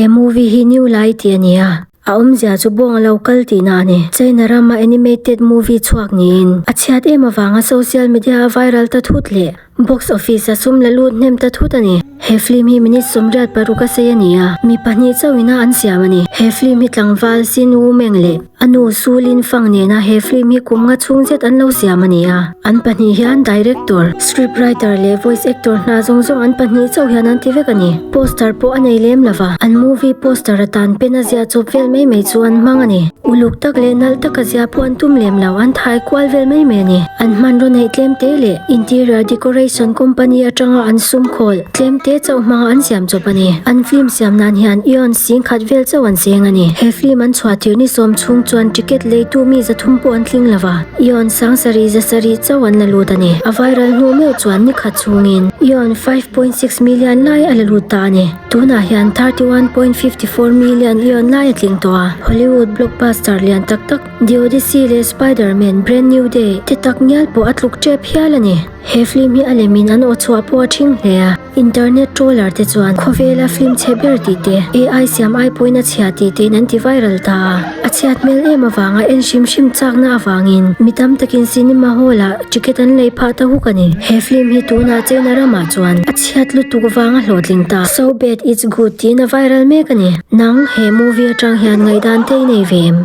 He movie hi New Lai tih a ni a, a awmzia chu bawng a lo kal tihna a ni. China rama animated movie chhuak niin a chhiat em avanga social media a viral ta thut leh box office a sum la lut hnem ta thut a ni. He film hi minute 86 a sei a ni a, mi pahnih chauhin a an siam a ni. He film hi tlangval Sin Wu Meng leh A nu Su Lin Fang nena he film hi kum nga chhung zet an lo siam a ni a. An pahnih hian director, script writer leh voice actor hna zawng zawng an pahnih chauh hian an ti vek a ni. Poster pawh a nei lem lo va, an movie poster atan pen a ziah chawp vel mai mai chu an hmang a ni. Uluk tak leh nalh taka ziah pawh an tum lem lo, an thai kual vel mai mai a ni. An hmanraw neih tlem te leh interior decoration company atanga an sum khawl tlem te chauh hmanga an siam chawp a ni. An film siam nan hian Eon sing khat vel chauh an cheng a ni. He film an chhuah tir ni sawm chhung chuan ticket leitu mi 300 pawh an tling lo va, Eon 70 700 chauh an la lut a ni. A viral hnu meuh chuan ni khat chhungin Eon 5.6 million lai a la lut ta a ni. Tunah hian 31.54 million Eon lai a tling tawh a. Hollywood blockbuster lian tak tak The Odyssey leh Spider-Man, Brand New Day te tak ngial pawh a tluk tep hial a ni. He film hi a lemin an aw chhuah pawh a thing hle a, internet troller te chuan khawvela film chhe ber tih te, AI siam ai pawhin a chhia tih tein an ti viral ta a. A chhiat hmel em avanga en hrim hrim chakna avangin mi tam takin cinema hall ah ticket an lei phah ta huk a ni. He film hi tunah China ramah chuan a chhiat lutuk vanga hlawhtling ta, So Bad It's Good tiin a viral mek a ni. Nang, he movie atang hian ngaihdan te i nei ve em?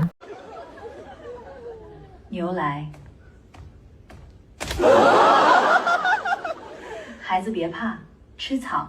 Niu lai. 孩子别怕，吃草。